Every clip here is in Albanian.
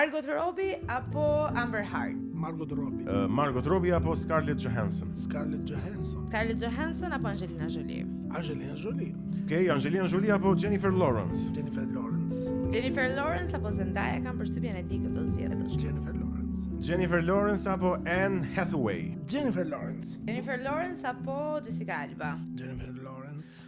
Margot Robbie apo Amber Heard? Margot Robbie. Uh, Margot Robbie apo Scarlett Johansson? Scarlett Johansson. Scarlett Johansson apo Angelina Jolie? Angelina Jolie. Okej, Angelina Jolie apo Jennifer Lawrence? Jennifer Lawrence. Jennifer Lawrence apo Zendaya? Kam përshtypjen e di kë do zgjedhësh. Jennifer Lawrence. Jennifer Lawrence apo Anne Hathaway? Jennifer Lawrence. Jennifer Lawrence apo Jessica Alba? Jennifer Lawrence.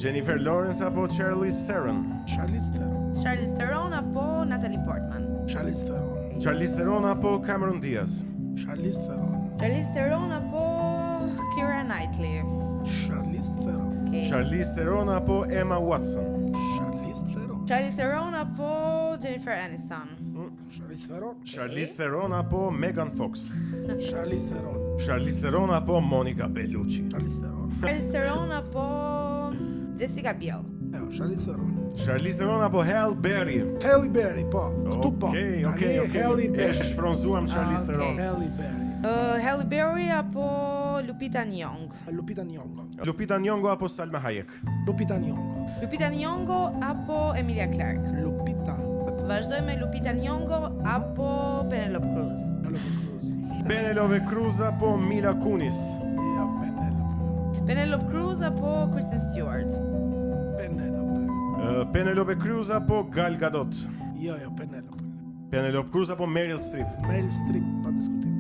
Jennifer Lawrence apo Charlize Theron? Charlize Theron. Charlize Theron apo Natalie Portman? Charlize Theron. Charlize Theron apo Cameron Diaz? Charlize Theron. Charlize Theron apo Keira Knightley? Charlize Theron. Okay. Charlize Theron apo Emma Watson? Charlize Theron. Charlize Theron apo Jennifer Aniston? Charlize Theron. Charlize Theron apo Megan Fox? Charlize Theron. Charlize Theron apo Monica Bellucci? Charlize Theron. Charlize Theron apo Jessica Biel? Jo, Charlize Theron. Charlize Theron apo Halle Berry? Halle Berry, po. Këtu po. Okej, okej, Tani okej. Halle E Berry. shfronzuam Charlize Ah, Theron. okej. Halle Berry. Uh, Halle Berry apo Lupita Nyong'o? Lupita Nyong'o. Lupita Nyong'o apo Salma Hayek? Lupita Nyong'o. Lupita Nyong'o apo Emilia Clarke? Lupita. Vazhdoj me Lupita Nyong'o apo Penelope Cruz? Penelope Cruz. Penelope Cruz apo Mila Kunis? Ja, Penelope. Penelope Cruz apo Kristen Stewart? Penelope. Uh, Penelope Cruz apo Gal Gadot? Jo, jo, Penelope. Penelope Cruz apo Meryl Streep? Meryl Streep, pa diskutim.